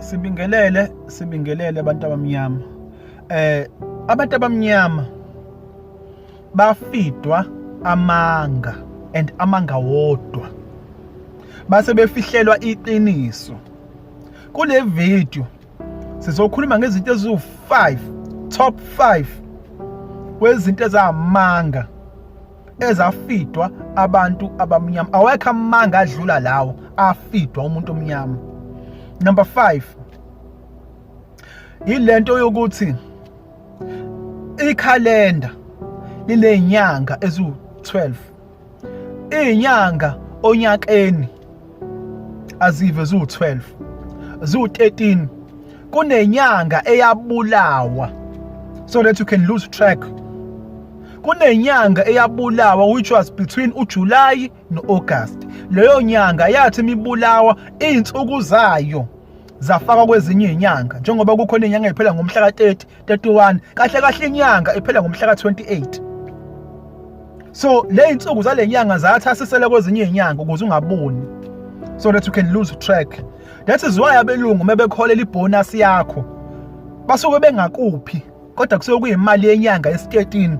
Sibingelele, sibingelele abantu abamnyama. Abantu abamnyama bafidwa amanga and amanga wodwa. Base befihlelwa iqiniso. Kule video sizokhuluma ngezinto eziwu-5, top 5 wezinto ezamanga ezafidwa abantu abamnyama. Awekho amanga adlula lawo afidwa umuntu omnyama. Number 5 ilento yokuthi ikhalenda linezinyanga eziwu-12. Izinyanga onyakeni azive ziwu-12, ziwu-13. Kunenyanga eyabulawa so that you can lose track. Kunenyanga eyabulawa which was between uJuly noAugust. Leyo nyanga yathi imibulawa, izinsuku zayo zafakwa kwezinye izinyanga, njengoba kukhona inyanga ephela ngomhla ka-30, 31. Kahle kahle inyanga iphela ngomhla ka-28, so le insuku zale nyanga zathasisela kwezinye izinyanga ukuze ungaboni, so that you can lose track. That is why abelungu mebekholela ibonus yakho basuke bengakuphi, kodwa kusuke kuyimali yenyanga esi-13.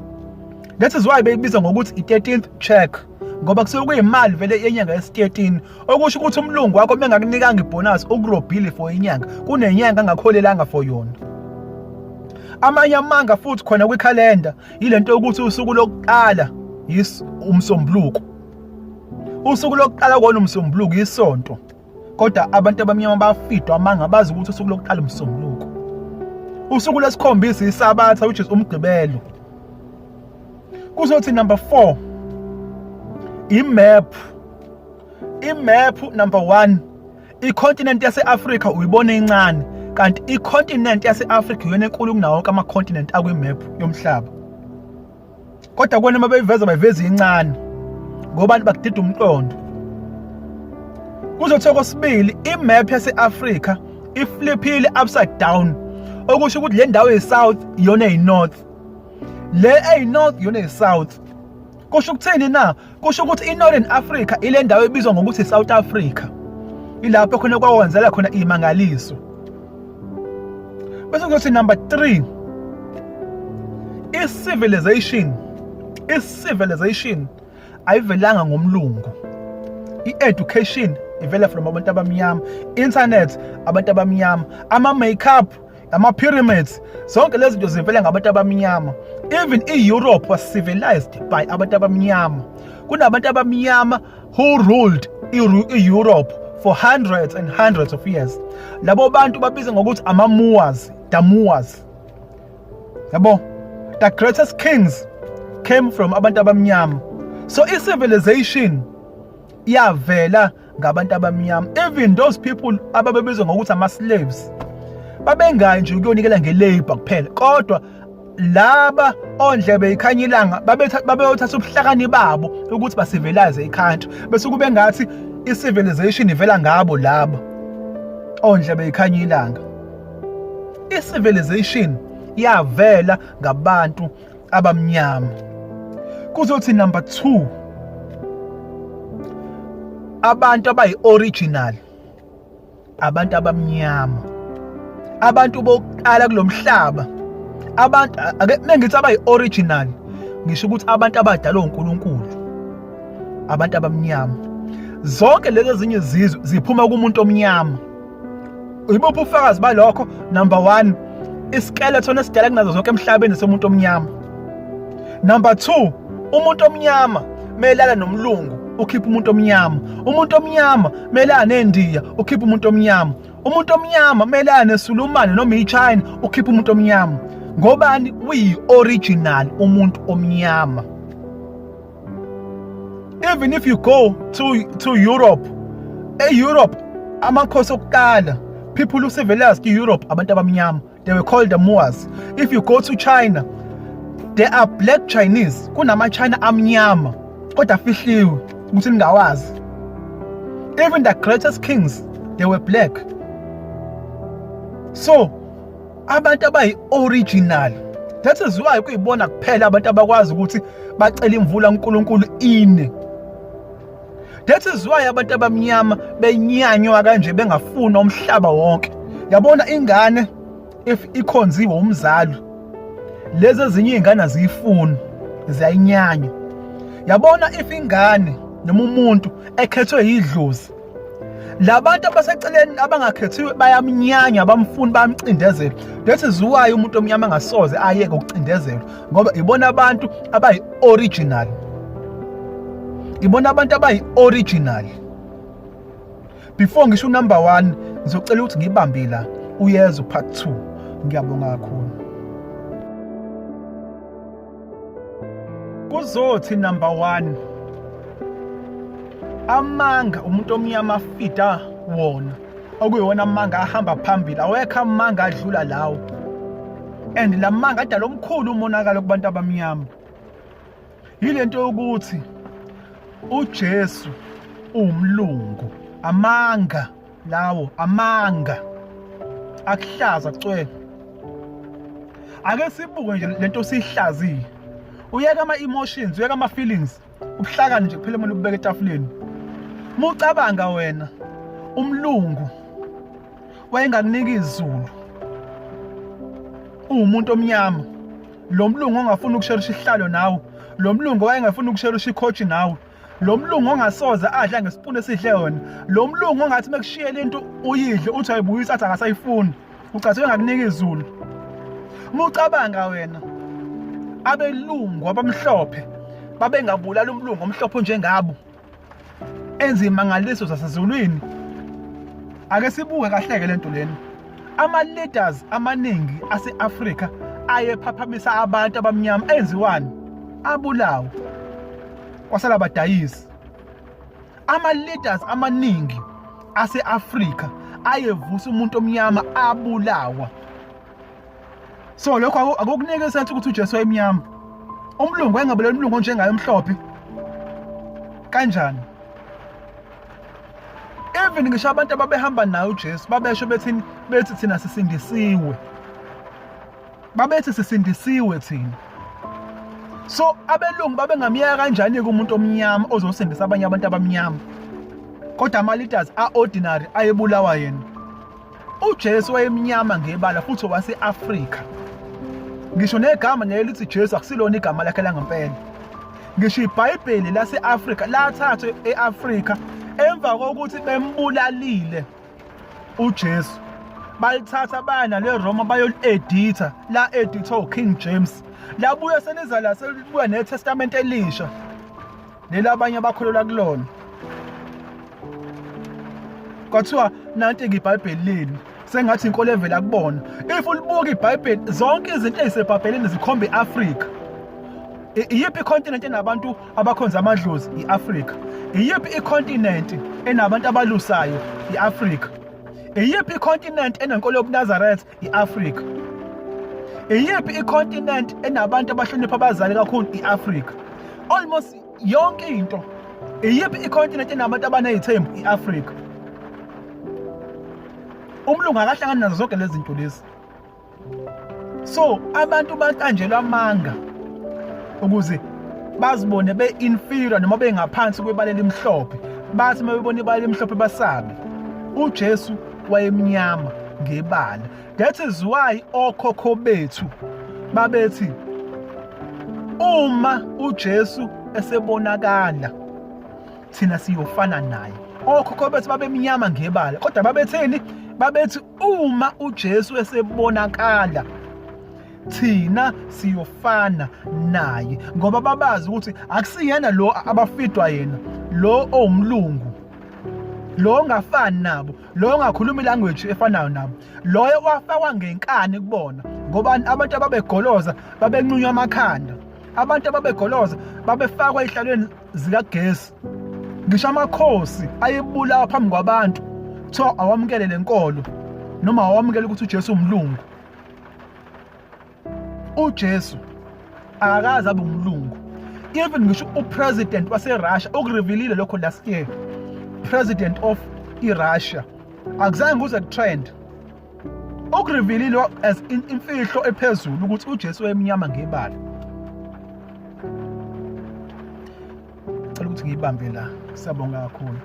That is why beyibiza ngokuthi i-13th check, ngoba kusuke kuyimali vele yenyanga esi-13, okusho ukuthi umlungu wakho mengakunikanga ibonus ukurobhile for inyanga, kunenyanga angakholelanga for yona. Amanye amanga futhi khona kwikhalenda yilento yokuthi usuku lokuqala umsombuluko. Usuku lokuqala kona umsombuluko, isonto, kodwa abantu abamnyama bafidwa amanga, bazi ukuthi usuku lokuqala umsombuluko. Usuku lwesikhombisa isabatha, which is umgqibelo. Kuzothi number 4, imap. Imap number 1, icontinent yase-Afrika uyibona incane, kanti icontinent yase-Afrika iyona enkulu kunawo wonke ama-continent akwimap yomhlaba, kodwa kona uma beyiveza bayiveza incane ngoba bakudida umqondo. Kuzothi okwesibili, imap yase-Afrika ifliphile upside down, okusho ukuthi le ndawo eyi-south iyona eyi-north, le eyi-north iyona eyi-south. Kusho ukuthini na? Kusho ukuthi i-Northern Africa ile ndawo ebizwa ngokuthi i-South Africa, ilapho khona kwakwenzela khona imangaliso. Bese kuzothi number 3, i-civilization. I-civilization ayivelanga ngomlungu. I-education ivela from abantu abamnyama, internet abantu abamnyama, ama-makeup, ama-pyramids, zonke lezi zinto zivela ngabantu abamnyama. Even i-Europe was civilized by abantu abamnyama. Kunabantu abamnyama who ruled i-Europe for hundreds and hundreds of years. Labo bantu babiza ngokuthi ama-Moors, the Moors, yabo. The greatest kings came from abantu abamnyama, so i-civilization iyavela ngabantu abamnyama. Even those people ababebizwa ngokuthi ama-slaves babengayi nje ukuyonikela nge-labor kuphela, kodwa laba ondlebe ikhanya ilanga babeyothatha ubuhlakani babo ukuthi bacivilize i-country, bese kube ngathi i-civilization ivela ngabo laba ondlebe ikhanya ilanga. I-civilization yavela ngabantu abamnyama. Kuzothi number 2, abantu abayi-original, abantu abamnyama, abantu bokuqala kulomhlaba. Abantu ake mengithi abayi-original, ngisho ukuthi abantu abadalwe uNkulunkulu, abantu abamnyama. Zonke lezi ezinye izizwe ziphuma kumuntu omnyama. Ibuphi ubufakazi balokho? Number 1, iskeleton esidala kunazo zonke emhlabeni somuntu omnyama. Number 2, umuntu omnyama melala nomlungu ukhipha umuntu omnyama. Umuntu omnyama melala nendiya ukhipha umuntu omnyama. Umuntu omnyama melala nesulumane noma iChina ukhipha umuntu omnyama. Ngobani? Uyi-original umuntu omnyama. Even if you go to Europe, e-Europe amakhosi okuqala, people who civilized Europe, abantu abamnyama, they were called the Moors. If you go to China, there are black Chinese, kunama-China amnyama kodwa afihliwe ukuthi ningawazi. Even the greatest kings, they were black. So abantu abayi-original, that is why kuyibona kuphela abantu abakwazi ukuthi bacela imvula uNkulunkulu ine. That is why abantu abamnyama benyanywa kanje, bengafuna umhlaba wonke. Yabona ingane if ikhonziwe umzali, lezi ezinye izingane aziyifuni, ziyayinyanya. Yabona if ingane noma umuntu ekhethwe yidlozi, labantu abaseceleni abangakhethiwe bayamnyanya, bamfuni, bayamcindezela. That is why umuntu omnyama angasoze ayeke ukucindezelwa, ngoba ibona abantu abayi-original, ibona abantu abayi-original. Before ngisho number 1, ngizocela ukuthi ngibambe la, uyeza part 2. Ngiyabonga kakhulu. Kuzothi number 1, amanga umuntu omnyama afida wona, okuyiwona amanga ahamba phambili, awekho amanga adlula lawo, and la manga adala omkhulu umonakalo kubantu abamnyama. Yilento yokuthi uJesu uwumlungu. Amanga lawo, amanga akuhlaza cwe. Ake sibuke nje lento siyihlaziye, uyeka ama emotions, uyeka ama feelings, ubuhlakani nje kuphela umuntu ubeka etafuleni. Mucabanga wena, umlungu wayengakunika izulu uwumuntu omnyama, lo mlungu ongafuni ukusherisha isihlalo nawe, lo mlungu wayengafuni ukusherisha ikhochi nawe, lo mlungu ongasoze adla ngesipuni esidle wena, lo mlungu ongathi mekushiyela into uyidle uthi ayibuyisa athi akasayifuni, ucathi engakunika izulu. Mucabanga wena, abelungu abamhlophe babengabulala umlungu omhlophe njengabo enza imangaliso zasezulwini. Ake sibuke kahleke lento lena. Ama leaders amaningi ase-Afrika ayephaphamisa abantu abamnyama enziwani? Abulawa, kwasala abadayisi. Ama leaders amaningi ase-Afrika ayevusa umuntu omnyama abulawa. So lokho akukunike sense ukuthi uJesu wayemnyama. Umlungu wayengabulala umlungu onjengaye omhlophe kanjani? Even ngisho abantu ababehamba naye uJesu babesho bethi bethi thina sisindisiwe, babethi sisindisiwe thina. So abelungu babengamyeka kanjani-ke umuntu omnyama ozosindisa abanye abantu abamnyama, kodwa ama-leaders a-ordinary ayebulawa yena? UJesu wayemnyama ngebala futhi wase-Afrika. Ngisho negama nje elithi Jesu akusilona igama lakhe langempela. Ngisho iBhayibheli lase-Afrika lathathwa e-Afrika emva kokuthi bembulalile uJesu. Balithatha baya nalo eRoma bayoli-editha, la editha uKing James. Labuya seliza la selibuya neTestament elisha. Leli abanye abakholelwa kulona. Kwathiwa nanti-ke iBhayibheli lenu, sengathi inkolo evela kubona. If ulibuka iBhayibheli, zonke izinto eziseBhayibhelini zikhomba i-Afrika. Iyiphi icontinent enabantu abakhonza amadlozi? I-Afrika. Iyiphi icontinent enabantu abalusayo? I-Afrika. Iyiphi icontinent enenkolo yobuNazaretha? I-Afrika. Iyiphi icontinent enabantu abahlonipha abazali kakhulu? I-Afrika. Almost yonke into. Iyiphi icontinent enabantu abanezithembu? I-Afrika. Umlungu akahlangani nazo zonke lezi zinto lezi. So abantu baqanjelwa amanga ukuze bazibone be-inferior noma bengaphansi kwebala elimhlophe, bathi uma bebona ibala elimhlophe basabe. UJesu wayemnyama ngebala. That is why okhokho bethu babethi uma uJesu esebonakala thina siyofana naye. Okhokho bethu babemnyama ngebala, kodwa babetheni? Babethi uma uJesu esebonakala thina siyofana naye, ngoba babazi ukuthi akusiyena lo abafidwa yena, lo owumlungu, lo ongafani nabo, lo ongakhuluma ilanguage efanayo nabo, loyo wafakwa ngenkani kubona. Ngoba abantu ababegoloza babenqunywa amakhanda, abantu ababegoloza babefakwa ehlalweni zikagesi, ngisho amakhosi ayebulawa phambi kwabantu, kuthiwa awamukele lenkolo noma awamukele ukuthi uJesu umlungu. UJesu akakaze abe umlungu. Even ngisho upresident waseRussia ukurevealile lokho last year, president of iRussia, akuzange kuze kutrend, ukurevealile as imfihlo ephezulu ukuthi uJesu wayemnyama ngebala. Cela ukuthi ngiyibambe la. Siyabonga kakhulu.